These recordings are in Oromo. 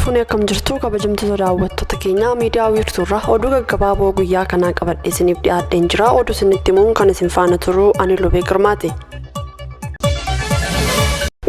Fuunee akkam jirtu kabajamtoota daawwattoota keenyaa miidiyaa wiirtuurraa oduu gaggabaaboo guyyaa kanaa qabadhee isiniif dhiyaadheen jira. Oduu isinitti himuun kan isin faana turu ani Lubee Girmaati.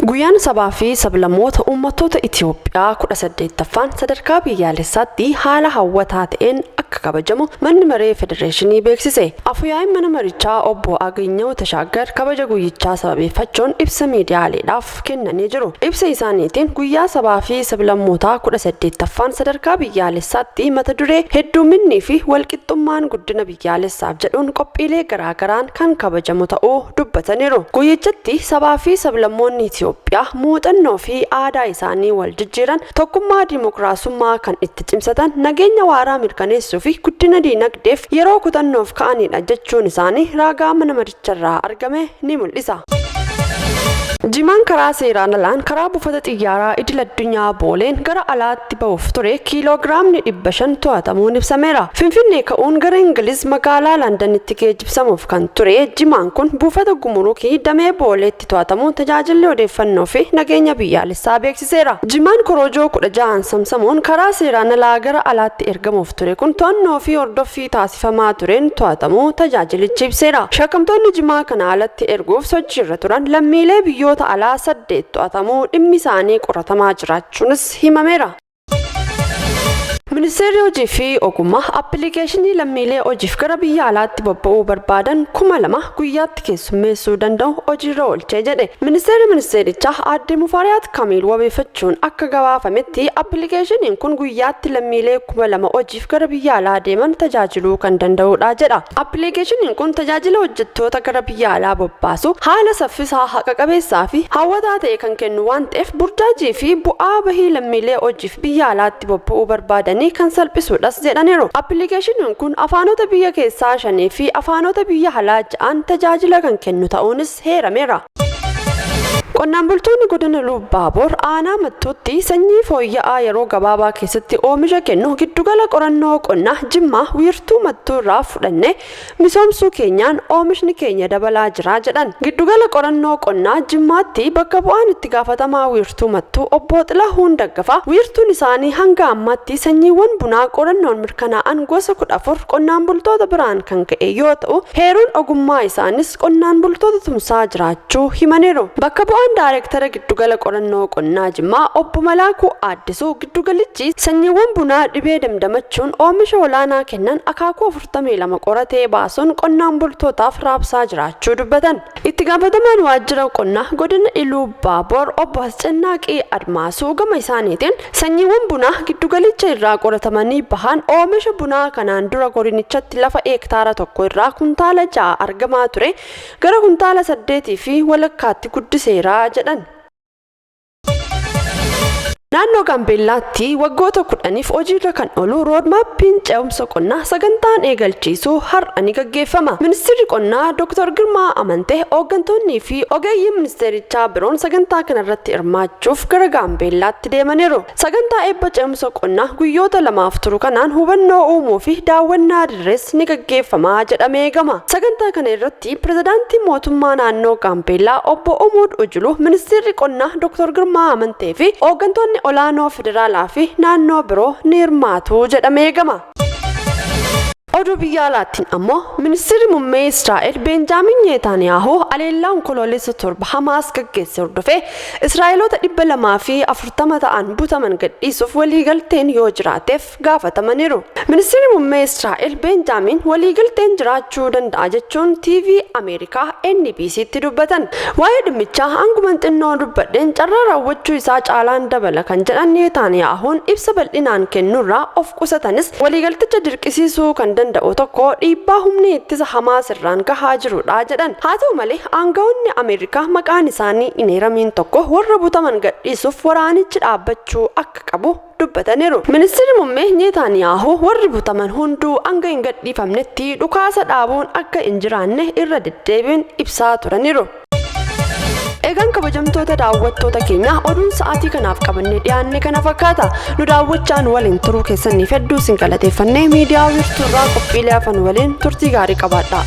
Guyyaan sabaa fi sablammoota uummattoota Itiyoophiyaa 18ffaan sadarkaa biyyaalessaatti haala hawwataa ta'een akka kabajamu manni maree federeeshinii beeksise. Afyaa'iin mana marichaa obbo Aganyaw Tashaaggar kabaja guyyichaa sababeeffachuun ibsa miidiyaaleedhaaf kennanii jiru. Ibsa isaaniitiin guyyaa sabaa fi sablammootaa 18ffaan sadarkaa biyyaalessaatti mata duree hedduuminnii fi walqixxummaan guddina biyyaalessaaf jedhuun qophiilee garaagaraan kan kabajamu ta'uu dubbataniiru. Guyyichatti sabaa fi sablammoonni Itiyoophiyaa muuxannoo fi aadaa isaanii wal jijjiiran, tokkummaa dimokiraasummaa kan itti cimsatan, nageenya waaraa mirkaneessuu fi guddina diinagdeef yeroo kutannoof ka'anidha jechuun isaanii raagaa mana maricharraa argame ni mul'isa. Jimaan karaa seeraan alaan karaa buufata xiyyaaraa idil addunyaa Booleen gara alaatti ba'uuf ture kiiloogiraamni 500 to'atamuun ibsameera. Finfinnee ka'uun gara Ingiliz magaalaa Landanitti geejjibsamuuf kan ture jimaan kun buufata gumurukii damee Booleetti to'atamuu tajaajilli odeeffannoo fi nageenya biyyaalessaa beeksiseera. Jimaan korojoo 16n samsamuun karaa seeraan alaa gara alaatti ergamuuf ture kun to'annoo fi hordoffii taasifamaa tureen to'atamuu tajaajilichi ibseera. Shakkamtoonni jimaa kana alatti erguuf sochiirra turan lammiilee biyyoota alaa 8 to'atamuu dhimmi isaanii qoratamaa jiraachuunis himameera. Ministeerri Hojii fi Ogummaa appilikeeshinii lammiilee hojiif gara biyya alaatti bobba'uu barbaadan 2000 guyyaatti keessummeessuu danda'u hojiirra oolchee jedhe. Ministeerri ministeerichaa aadde Mufaariyaat Kamiil wabeeffachuun akka gabaafametti appilikeeshiniin kun guyyaatti lammiilee 2000 hojiif gara biyya alaa deeman tajaajiluu kan danda'udha jedha. Appilikeeshiniin kun tajaajila hojjettoota gara biyya alaa bobbaasu haala saffisaa haqa qabeessaa fi hawwataa ta'e kan kennu waan ta'eef burjaajii fi bu'aa bahii lammiilee hojiif biyya alaatti bobba'uu barbaadanii kan salphisuudhas jedhaniiru. Appilikeeshiniin kun afaanota biyya keessaa 5 fi afaanota biyya alaa 6n tajaajila kan kennu ta'uunis heerameera. Qonnaan bultoonni godina Lubbaaboor aanaa Mattuutti sanyii fooyya'aa yeroo gabaabaa keessatti oomisha kennu giddugala qorannoo qonnaa Jimmaa wiirtuu Mattuu irraa fudhanne misoomsuu keenyaan oomishni keenya dabalaa jira jedhan. Giddugala qorannoo qonnaa Jimmaatti bakka bu'aan itti gaafatamaa wiirtuu Mattuu obbo Xilahuun Daggafaa wiirtuun isaanii hanga ammaatti sanyiiwwan bunaa qorannoon mirkanaa'an gosa 14 qonnaan bultoota biraan kan ga'e yoo ta'u heeruun ogummaa isaanis qonnaan bultoota tumsaa jiraachuu himaniiru. Bakka bu'aan Daayirektara Giddugala Qorannoo Qonnaa Jimmaa Obbo Malaakuu Aaddisuu giddugalichi sanyiiwwan bunaa dhibee damdamachuun oomisha olaanaa kennan akaakuu 42 qoratee baasuun qonnaan bultootaaf raabsaa jiraachuu dubbatan. Itti gaafatamaan Waajjira Qonnaa Godina Iluu Baaboor Obbo Ascannaaqii Admaasuu gama isaaniitiin sanyiiwwan bunaa giddugalicha irraa qoratamanii bahan oomisha bunaa kanaan dura godinichatti lafa heektaara tokko irraa kuntaala 6 argamaa ture gara kuntaala 8 fi walakkaatti guddiseera jedhan. Naannoo Gaambeellaatti waggoota 10f hojiirra kan oolu roodmaappiin ce'umsa qonnaa sagantaan eegalchiisuu har'a ni gaggeeffama. Ministirri Qonnaa Dooktar Girmaa Amantee hooggantoonnii fi ogeeyyiin ministeerichaa biroon sagantaa kanarratti hirmaachuuf gara Gaambeellaatti deemaniiru. Sagantaa eebba ce'umsa qonnaa guyyoota lamaaf turu kanaan hubannoo uumuu fi daawwannaa dirrees ni gaggeeffama jedhamee eegama. Sagantaa kana irratti Pirezidaantiin Mootummaa Naannoo Gaambeellaa Obbo Umuud Ujuluu, Ministeerri Qonnaa Dr. Girmaa Amantee fi hooggantoonni olaanoo federaalaa fi naannoo biroo ni hirmaatu jedhamee eegama. Oduu biyya alaattiin ammoo ministeerri muummee Israa'el Beenjaamin Neetaaniyaahuu haleellaa Onkoloolessa 7 Hamaas gaggeesse hordofee Israa'eloota 240 ta'an butaman gadhiisuuf waliigalteen yoo jiraateef gaafatamaniiru. Ministeerri muummee Israa'el Beenjaamin waliigalteen jiraachuu danda'a jechuun TV Ameerikaa NBCtti dubbatan. Waa'ee dhimmichaa hanguman xinnoo dubbadheen carraa raawwachuu isaa caalaan dabala kan jedhan Neetaaniyaahuun ibsa bal'inaan kennuurraa of qusatanis waliigalticha dirqisiisuu kan danda'u tokko dhiibbaa humni ittisa Hamaas irraan gahaa jirudha jedhan. Haa ta'u malee aanga'oonni Ameerikaa maqaan isaanii hin eeramiin tokko warra butaman gadhiisuuf waraanichi dhaabbachuu akka qabu dubbataniiru. Ministirri Muummee Neetaaniyaahuu warri butaman hunduu hanga hin gadhiifamnetti dhukaasa dhaabuun akka hin jiraanne irra deddeebiin ibsaa turaniiru. Egaan kabajamtoota daawwattoota keenya oduun sa'aatii kanaaf qabannee dhiyaanne kana fakkaata. Nu daawwachaa nu waliin turuu keessaniif hedduu isin galateeffannee miidiyaa wiirtuu irraa qophiilee hafan waliin turtii gaarii qabaadhaa.